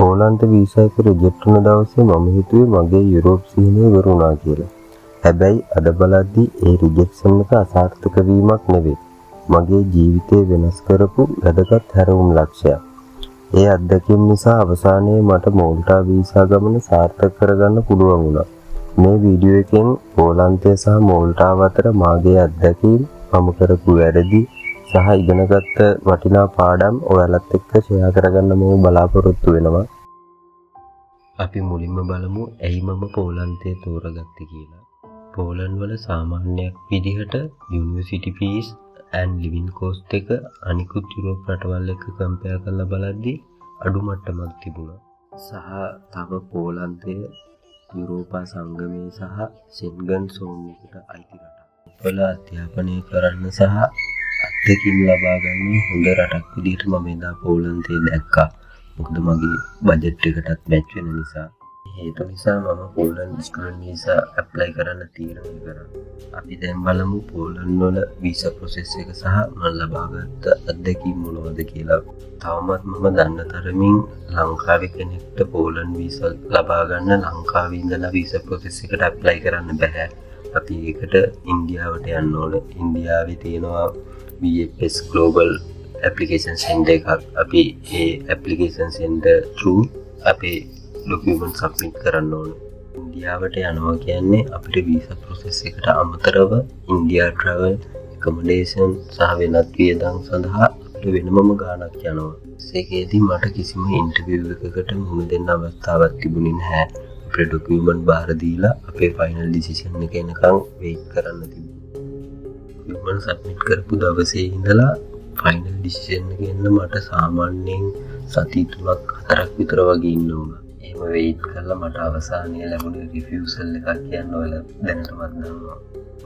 පෝලන්ත visa එක reject වුණ දවසේ මම හිතුවේ මගේ යුරෝප් සිහිනය ඉවර වුණා කියලා. හැබැයි අද බලද්දි ඒ රිජෙක්ෂන් එක අසාර්ථක වීමක් නෙවෙයි. මගේ ජීවිතය වෙනස් කරපු වැදගත් හැරවුම් ලක්ෂයක්. ඒ අත්දැකීම් නිසා අවසානයේ මට මෝල්ටා වීසා ගමන සාර්ථක කරගන්න පුළුවන් වුණා. මේ වීඩියෝ එකෙන් පෝලන්තය සහ මෝල්ටාව අතර මාගේ අත්දැකීම්, මම කරපු වැරදි සහ ඉගෙනගත්ත වටිනා පාඩම් ඔයාලත් එක්ක ෂෙයා කරගන්න මම බලාපොරොත්තු වෙනවා. අපි මුලින්ම බලමු ඇයි මම පෝලන්තය තෝරගත්තේ කියලා. පෝලන්ඩ් වල සාමාන්‍යයක් විදිහට university fees and living cost එක අනිකුත් යුරෝප් රටවල් එක්ක කම්පෙයාර් කරලා බලද්දි අඩු මට්ටමක් තිබුණා. සහ තව පෝලන්තය යුරෝපා සංගමයේ සහ ෂෙන්ගන් සෝන් එකට අයිති රටක්. වල අධ්‍යාපනය කරන්න සහ අත්දැකීම් ලබා ගන්න හොඳ රටක් විදිහට මම එදා පෝලන්තය දැක්කා. මොකද මගේ බජට් එකටත් මැච් වෙන නිසා. හේතු නිසා මම පෝලන්ඩ් ස්ටුඩන්ට් වීසා ඇප්ලයි කරන්න තීරණය කරා. අපි දැන් බලමු පෝලන්ඩ් වල වීසා ප්‍රොසෙස් එක සහ මම ලබාගත්ත අත්දැකීම් මොනවද කියලා. තවමත් මම දන්න තරමින් ලංකාවේ කෙනෙක්ට පෝලන්ඩ් වීසා ලබා ගන්න ලංකාවේ ඉඳලා වීසා ප්‍රොසෙස් එකට ඇප්ලයි කරන්න බැහැ. අපි ඒකට ඉන්දියාවට යන්න ඕන. ඉන්දියාවේ තියෙනවා VFS Global application centre එකක්. අපි ඒ ඇප්ලිකේෂන් සෙන්ටර් through අපේ ඩොකියුමන්ට් සබ්මිට් කරන්න ඕන. ඉන්දියාවට යනවා කියන්නේ අපිට වීසා ප්‍රොසෙස් එකට අමතරව ඉන්දියා ට්‍රැවල්, ඇකොමඩේෂන් සහ වෙනත් වියදම් සඳහා අපිට වෙනමම ගාණක් යනවා. ඒකේදී මට කිසිම ඉන්ටර්විව් එකකට මුහුණ දෙන්න අවස්ථාවක් තිබුණේ නැහැ. අපිට ඩොකියුමන්ට් බාර දීලා අපේ ෆයිනල් ඩිසිෂන් එක එනකන් වෙයිට් කරන්න තිබුණා. ඩොකියුමන්ට් සබ්මිට් කරපු දවසේ ඉඳලා ෆයිනල් ඩිසිෂන් එක එන්න මට සාමාන්‍යයෙන් සති 3ක් 4ක් විතර වගේ ඉන්න වුණා. එහෙම වෙයිට් කරලා මට අවසානයේ ලැබුණේ රිෆියුසල් එකක් කියන්න ඔයාලා දැනටමත් දන්නවා.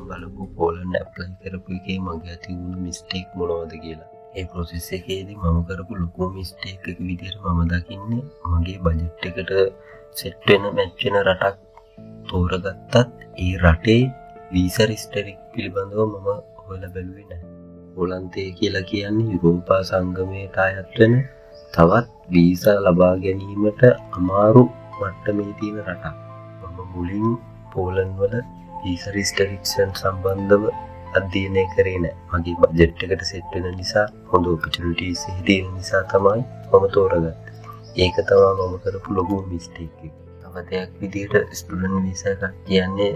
බලමු පෝලන්ඩ් ඇප්ලයි කරපු එකේ මගේ අතින් වුණු මිස්ටේක් මොනවද කියලා. ඒ ප්‍රොසෙස් එකේදී මම කරපු ලොකුම මිස්ටේක් එක විදිහට මම දකින්නේ මගේ බජට් එකට සෙට් වෙන, මැච් වෙන රටක් තෝරගත්තත් ඒ රටේ වීසා රිස්ට්‍රික්ෂන් පිළිබඳව මම හොයලා බැලුවේ නැහැ. පෝලන්තය කියලා කියන්නේ යුරෝපා සංගමයට අයත් වෙන තවත් වීසා ලබා ගැනීමට අමාරු මට්ටමේ තියෙන රටක්. මම මුලින් පෝලන්ඩ් වල වීසා රිස්ට්‍රික්ෂන් සම්බන්ධව අධ්‍යයනය කරේ නෑ. මගේ බජට් එකට සෙට් වෙන නිසා, හොඳ ඔපචුනිටීස් එහෙ තියෙන නිසා තමයි මම තෝරගත්තේ. ඒක තමයි මම කරපු ලොකුම මිස්ටේක් එක. තව දෙයක් විදිහට ස්ටුඩන්ට් වීසා එකක් කියන්නේ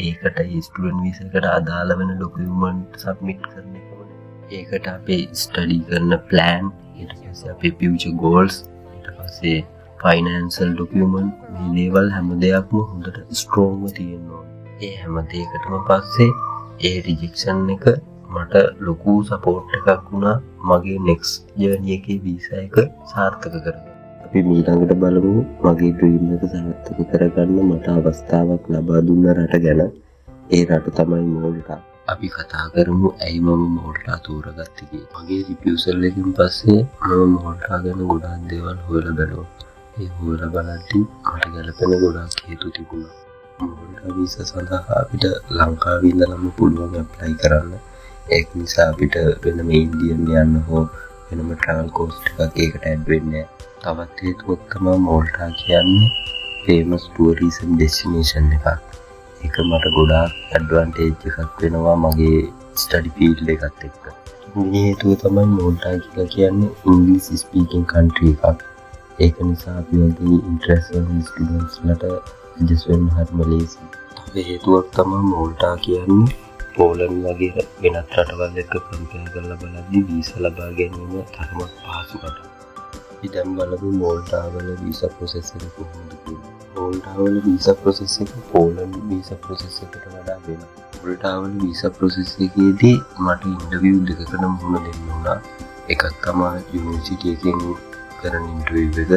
ඒකට ඒ ස්ටුඩන්ට් වීසා එකට අදාළ වෙන ඩොකියුමන්ට් සබ්මිට් කරන එකම නෙවෙයි. ඒකට අපේ ස්ටඩි කරන ප්ලෑන්, ඊට පස්සේ අපේ ෆියුචර් ගෝල්ස්, ඊට පස්සේ ෆයිනෑන්ෂල් ඩොකියුමන්ට්, මේ දේවල් හැම දෙයක්ම හොඳට ස්ට්‍රෝංව තියෙන්න ඕනේ. ඒ හැම දෙයකටම පස්සේ ඒ රිජෙක්ෂන් එක මට ලොකු සපෝට් එකක් වුණා මගේ නෙක්ස්ට් ජර්නි එකේ වීසා එක සාර්ථක කරගන්න. අපි මීළඟට බලමු මගේ ඩ්‍රීම් එක සාර්ථක කරගන්න මට අවස්ථාවක් ලබා දුන්න රට ගැන. ඒ රට තමයි මෝල්ටා. අපි කතා කරමු ඇයි මම මෝල්ටා තෝරගත්තේ කියලා. මගේ රිෆියුසල් එකෙන් පස්සේ මම මෝල්ටා ගැන ගොඩාක් දේවල් හොයලා බැලුවා. ඒ හොයලා බලද්දි මට ගැලපෙන ගොඩාක් හේතු තිබුණා. මෝල්ටා වීසා සඳහා අපිට ලංකාවේ ඉඳලම පුළුවන් ඇප්ලයි කරන්න. ඒක නිසා අපිට වෙනම ඉන්දියන් යන්න හෝ වෙනම ට්‍රැවල් කෝස්ට් එකක් ඒකට ඇඩ් වෙන්නේ නැහැ. තවත් හේතුවක් තමයි මෝල්ටා කියන්නේ ෆේමස් ටුවරිසම් ඩෙස්ටිනේෂන් එකක්. ඒක මට ගොඩාක් ඇඩ්වාන්ටේජ් එකක් වෙනවා මගේ ස්ටඩි ෆීල්ඩ් එකත් එක්ක. තුන්වෙනි හේතුව තමයි මෝල්ටා කියලා කියන්නේ ඉංග්‍රීසි ස්පීකින් කන්ට්‍රි එකක්. ඒක නිසා අපි වගේ ඉන්ටර්නැෂනල් ස්ටුඩන්ට්ස්ලට ඇඩ්ජස්ට් වෙන්න හරිම ලේසියි. තව හේතුවක් තමයි මෝල්ටා කියන්නේ පෝලන්ඩ් වගේ වෙනත් රටවල් එක්ක කම්පෙයාර් කරලා බලද්දි වීසා ලබා ගැනීම තරමක් පහසු රටක්. අපි දැන් බලමු මෝල්ටා වල වීසා ප්‍රොසෙස් එක කොහොමද කියලා. මෝල්ටා වල වීසා ප්‍රොසෙස් එක පෝලන්ඩ් වීසා ප්‍රොසෙස් එකට වඩා වෙනස්. මෝල්ටා වල වීසා ප්‍රොසෙස් එකේදී මට ඉන්ටර්විව් දෙකකට මුහුණ දෙන්න වුණා. එකක් තමා යුනිවර්සිටි එකෙන් කරන ඉන්ටර්විව් එක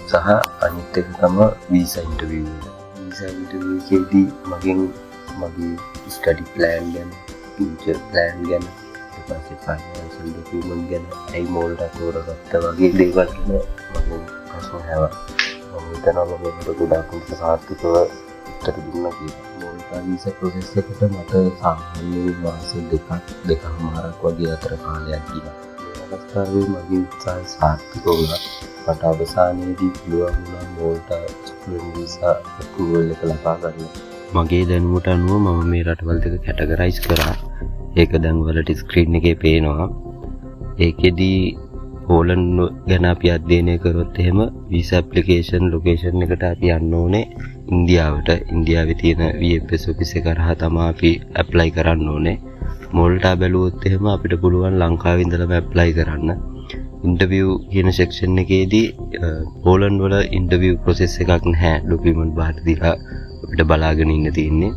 සහ අනිත් එක තමා වීසා ඉන්ටර්විව් එක. වීසා ඉන්ටර්විව් එකේදී මගෙන් මගේ ස්ටඩි ප්ලෑන් ගැන, ෆියුචර් ප්ලෑන් ගැන, ඊට පස්සේ ෆයිනෑන්ෂල් ඩොකියුමන්ට් ගැන, ඇයි මෝල්ටා තෝරගත්ත වගේ දේවල් ගැන මගෙන් ප්‍රශ්න ඇහුවා. මම හිතනවා මම ඒකට ගොඩාක් හොඳට සාර්ථකව උත්තර දුන්නා කියලා. මෝල්ටා වීසා ප්‍රොසෙස් එකට මට සාමාන්‍යයෙන් මාස 2ක් 2.5ක් වගේ අතර කාලයක් ගියා. මේ අවස්ථාවේ මගේ උත්සාහය සාර්ථක වුණා. මට අවසානයේදී පුළුවන් වුණා මෝල්ටා ස්ටුඩන්ට් වීසා ඇප්‍රූවල් එක ලබා ගන්න. මගේ දැනුමට අනුව මම මේ රටවල් දෙක කැටගරයිස් කරා. ඒක දැන් ඔයාලට ස්ක්‍රීන් එකේ පේනවා. ඒකෙදී පෝලන්ඩ් ගැන අපි අධ්‍යයනය කරොත් එහෙම, වීසා ඇප්ලිකේෂන් ලොකේෂන් එකට අපි යන්න ඕනේ ඉන්දියාවට. ඉන්දියාවේ තියෙන VFS office එක හරහා තමා අපි ඇප්ලයි කරන්න ඕනේ. මොල්ටා බැලුවොත් එහෙම, අපිට පුළුවන් ලංකාවේ ඉඳලම ඇප්ලයි කරන්න. ඉන්ටර්විව් කියන සෙක්ෂන් එකේදී පෝලන්ඩ් වල ඉන්ටර්විව් ප්‍රොසෙස් එකක් නැහැ. ඩොකියුමන්ට් බාර දීලා අපිට බලාගෙන ඉන්න තියෙන්නේ.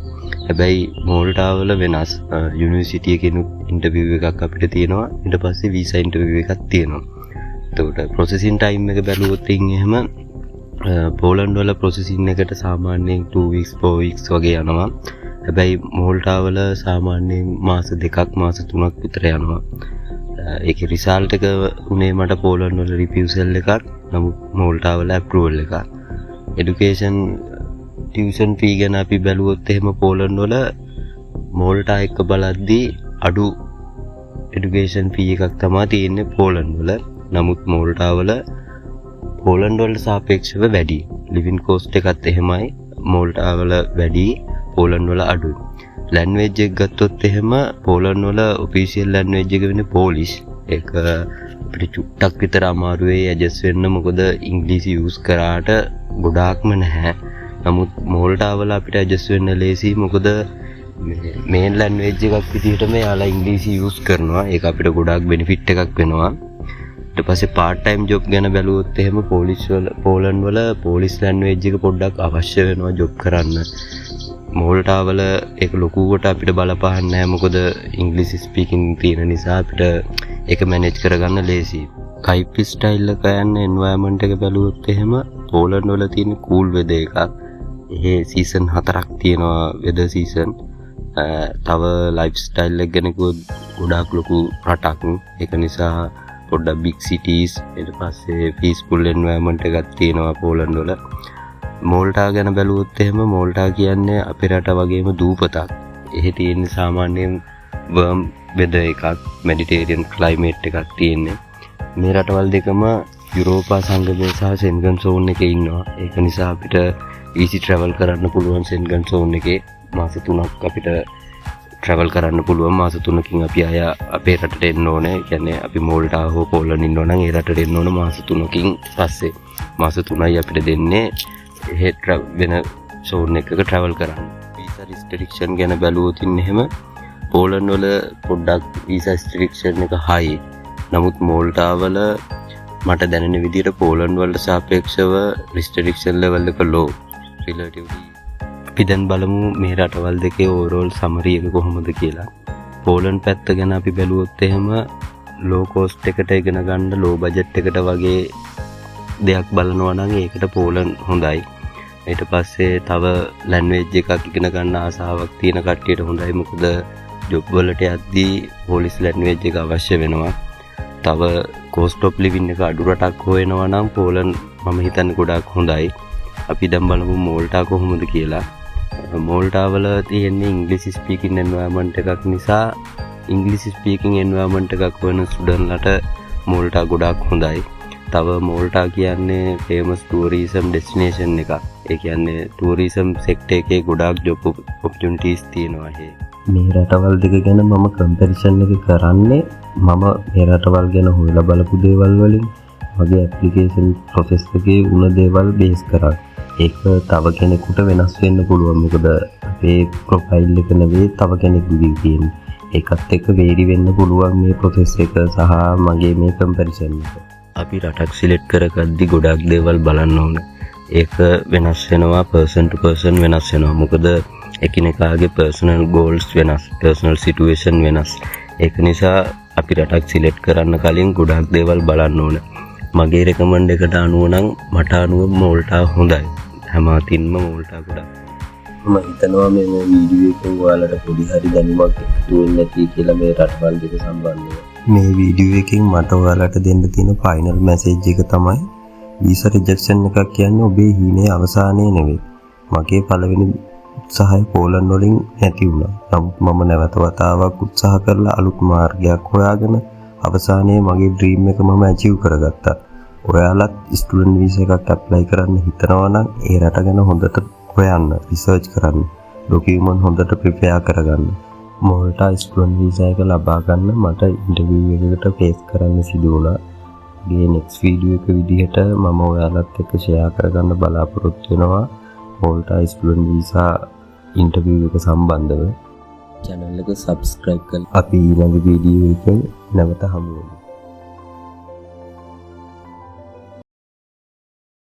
හැබැයි මෝල්ටා වල වෙනස්. යුනිවර්සිටි එකකිනුත් ඉන්ටර්විව් එකක් අපිට තියෙනවා. ඊට පස්සේ වීසා ඉන්ටර්විව් එකක් තියෙනවා. එතකොට ප්‍රොසෙසින් ටයිම් එක බැලුවොත් එහෙම, පෝලන්ඩ් වල ප්‍රොසෙසින් එකට සාමාන්‍යයෙන් 2 weeks, 4 weeks වගේ යනවා. හැබැයි මෝල්ටා වල සාමාන්‍යයෙන් මාස 2ක්, මාස 3ක් විතර යනවා. ඒකේ රිසල්ට් එක උනේ මට පෝලන්ඩ් වල රිෆියුසල් එකක්. නමුත් මෝල්ටා වල ඇප්‍රූවල් එකක්. එඩියුකේෂන් ටියුෂන් ෆී ගැන අපි බැලුවොත් එහෙම, පෝලන්ඩ් වල මෝල්ටා එක්ක බලද්දී අඩු එඩියුකේෂන් ෆී එකක් තමා තියෙන්නේ පෝලන්ඩ් වල. නමුත් මෝල්ටා වල පෝලන්ඩ් වලට සාපේක්ෂව වැඩි. ලිවින් කෝස්ට් එකත් එහෙමයි, මෝල්ටා වල වැඩි, පෝලන්ඩ් වල අඩුයි. ලැන්ග්වේජ් එක ගත්තොත් එහෙම, පෝලන්ඩ් වල ඔෆිෂියල් ලැන්ග්වේජ් එක වෙන්නේ පෝලිෂ්. ඒක අපිට චුට්ටක් විතර අමාරු වෙයි ඇඩ්ජස්ට් වෙන්න, මොකද ඉංග්‍රීසි යූස් කරාට ගොඩාක්ම නැහැ. නමුත් මෝල්ටා වල අපිට ඇඩ්ජස්ට් වෙන්න ලේසි, මොකද මේන් ලැන්ග්වේජ් එකක් විදිහටම එයාලා ඉංග්‍රීසි යූස් කරනවා. ඒක අපිට ගොඩාක් බෙනිෆිට් එකක් වෙනවා. ඊට පස්සේ පාර්ට් ටයිම් ජොබ් ගැන බැලුවොත් එහෙම, පොලිස් වල පෝලන්ඩ් වල පොලිස් ලැන්ග්වේජ් එක පොඩ්ඩක් අවශ්‍ය වෙනවා ජොබ් කරන්න. මෝල්ටා වල ඒක ලොකුවට අපිට බලපාන්නේ නැහැ, මොකද ඉංග්‍රීසි ස්පීකින් තියෙන නිසා අපිට ඒක මැනේජ් කරගන්න ලේසියි. ලයිෆ් ස්ටයිල් එක යන එන්වයරන්මන්ට් එක බැලුවොත් එහෙම, පෝලන්ඩ් වල තියෙන කූල් වෙදර් එකක්. එහෙ සීසන් හතරක් තියෙනවා වෙදර් සීසන්. තව ලයිෆ් ස්ටයිල් එක ගැන කිව්වොත්, ගොඩාක් ලොකු රටක්. ඒක නිසා පොඩ්ඩක් බිග් සිටීස්, ඊට පස්සේ පීස්ෆුල් එන්වයරන්මන්ට් එකක් තියෙනවා පෝලන්ඩ් වල. මෝල්ටා ගැන බැලුවොත් එහෙම, මෝල්ටා කියන්නේ අපේ රට වගේම දූපතක්. එහෙ තියෙන සාමාන්‍යයෙන් වර්ම් වෙදර් එකක්, මැඩිටේරියන් ක්ලයිමේට් එකක් තියෙන්නේ. මේ රටවල් දෙකම යුරෝපා සංගමය සහ සෙන්ගන් සෝන් එකේ ඉන්නවා. ඒක නිසා අපිට ඊසි ට්‍රැවල් කරන්න පුළුවන්. සෙන්ගන් සෝන් එකේ මාස 3ක් අපිට ට්‍රැවල් කරන්න පුළුවන්. මාස 3කින් අපි අය අපේ රටට එන්න ඕනේ. ඒ කියන්නේ අපි මෝල්ටා හෝ පෝලන්ඩ් ඉන්නවා නම් ඒ රටට එන්න ඕන මාස 3කින් පස්සේ. මාස 3යි අපිට දෙන්නේ එහෙ වෙන සෝන් එකක ට්‍රැවල් කරන්න. වීසා රිස්ට්‍රික්ෂන් ගැන බැලුවොත් එහෙම, පෝලන්ඩ් වල පොඩ්ඩක් වීසා රිස්ට්‍රික්ෂන් එක හයි. නමුත් මෝල්ටා වල මට දැනෙන විදිහට පෝලන්ඩ් වලට සාපේක්ෂව රිස්ට්‍රික්ෂන් ලෙවල් එක ලෝ රිලටිව්ලි. අපි දැන් බලමු මේ රටවල් දෙකේ ඕවරෝල් සමරි එක කොහොමද කියලා. පෝලන්ඩ් පැත්ත ගැන අපි බැලුවොත් එහෙම, ලෝ කෝස්ට් එකට ඉගෙන ගන්න, ලෝ බජට් එකට වගේ දෙයක් බලනවා නම් ඒකට පෝලන්ඩ් හොඳයි. ඊට පස්සේ තව ලැන්ග්වේජ් එකක් ඉගෙන ගන්න ආසාවක් තියෙන කට්ටියට හොඳයි, මොකද ජොබ් වලට යද්දී පොලිෂ් ලැන්ග්වේජ් එක අවශ්‍ය වෙනවා. තව කෝස්ට් ඔෆ් ලිවින් එක අඩු රටක් හොයනවා නම් පෝලන්ඩ් මම හිතන්නේ ගොඩාක් හොඳයි. අපි දැන් බලමු මෝල්ටා කොහොමද කියලා. මෝල්ටා වල තියෙන්නේ ඉංග්‍රීසි ස්පීකින් එන්වයරන්මන්ට් එකක් නිසා, ඉංග්‍රීසි ස්පීකින් එන්වයරන්මන්ට් එකක් හොයන ස්ටුඩන්ට්ලට මෝල්ටා ගොඩාක් හොඳයි. තව මෝල්ටා කියන්නේ ෆේමස් ටුවරිසම් ඩෙස්ටිනේෂන් එකක්. ඒ කියන්නේ ටුවරිසම් සෙක්ටර් එකේ ගොඩාක් ජොබ් ඔපචුනිටීස් තියෙනවා එහෙ. මේ රටවල් දෙක ගැන මම කම්පැරිසන් එක කරන්නේ මම මේ රටවල් ගැන හොයලා බලපු දේවල් වලින්, මගේ ඇප්ලිකේෂන් ප්‍රොසෙස් එකේ වුණ දේවල් බේස් කරන්. ඒක තව කෙනෙකුට වෙනස් වෙන්න පුළුවන්, මොකද අපේ ප්‍රොෆයිල් එක නෙවෙයි තව කෙනෙකුගේ තියෙන්නේ. ඒකත් එක්ක වේරි වෙන්න පුළුවන් මේ ප්‍රොසෙස් එක සහ මගේ මේ කම්පැරිසන් එක. අපි රටක් සිලෙක්ට් කරගද්දි ගොඩාක් දේවල් බලන්න ඕන. ඒක වෙනස් වෙනවා, පර්සන් ටු පර්සන් වෙනස් වෙනවා. මොකද එකිනෙකාගේ පර්සනල් ගෝල්ස් වෙනස්, පර්සනල් සිටුේෂන් වෙනස්. ඒක නිසා අපි රටක් සිලෙක්ට් කරන්න කලින් ගොඩාක් දේවල් බලන්න ඕන. මගේ රෙකමන්ඩ් එකට අනුව නම්, මට අනුව මෝල්ටා හොඳයි. හැම අතින්ම මෝල්ටා ගොඩක්. මම හිතනවා මේ මේ වීඩියෝ එකෙන් ඔයාලට පොඩි හරි දැනුමක් එකතු වෙන්න ඇති කියලා මේ රටවල් දෙක සම්බන්ධව. මේ වීඩියෝ එකෙන් මට ඔයාලට දෙන්න තියෙන ෆයිනල් මැසේජ් එක තමයි, වීසා රිජෙක්ෂන් එකක් කියන්නේ ඔබේ හීනයේ අවසානය නෙවෙයි. මගේ පළවෙනි උත්සාහය පෝලන්ඩ් වලින් නැති වුණා. නමුත් මම නැවත වතාවක් උත්සාහ කරලා අලුත් මාර්ගයක් හොයාගෙන අවසානයේ මගේ ඩ්‍රීම් එක මම ඇචීව් කරගත්තා. ඔයාලත් ස්ටුඩන්ට් වීසා එකක් ඇප්ලයි කරන්න හිතනවා නම් ඒ රට ගැන හොඳට හොයන්න, රිසර්ච් කරන්න, ඩොකියුමන්ට් හොඳට ප්‍රිපෙයාර් කරගන්න. මොල්ටා ස්ටුඩන්ට් වීසා එක ලබා ගන්න මට ඉන්ටර්විව් එකකට ෆේස් කරන්න සිදු වුණා. මගේ නෙක්ස්ට් වීඩියෝ එක විදිහට මම ඔයාලත් එක්ක ෂෙයා කරගන්න බලාපොරොත්තු වෙනවා මොල්ටා ස්ටුඩන්ට් වීසා ඉන්ටර්විව් එක සම්බන්ධව. චැනල් එක සබස්ක්‍රයිබ් කරලා අපි ඊළඟ වීඩියෝ එකෙන් නැවත හමු වෙමු.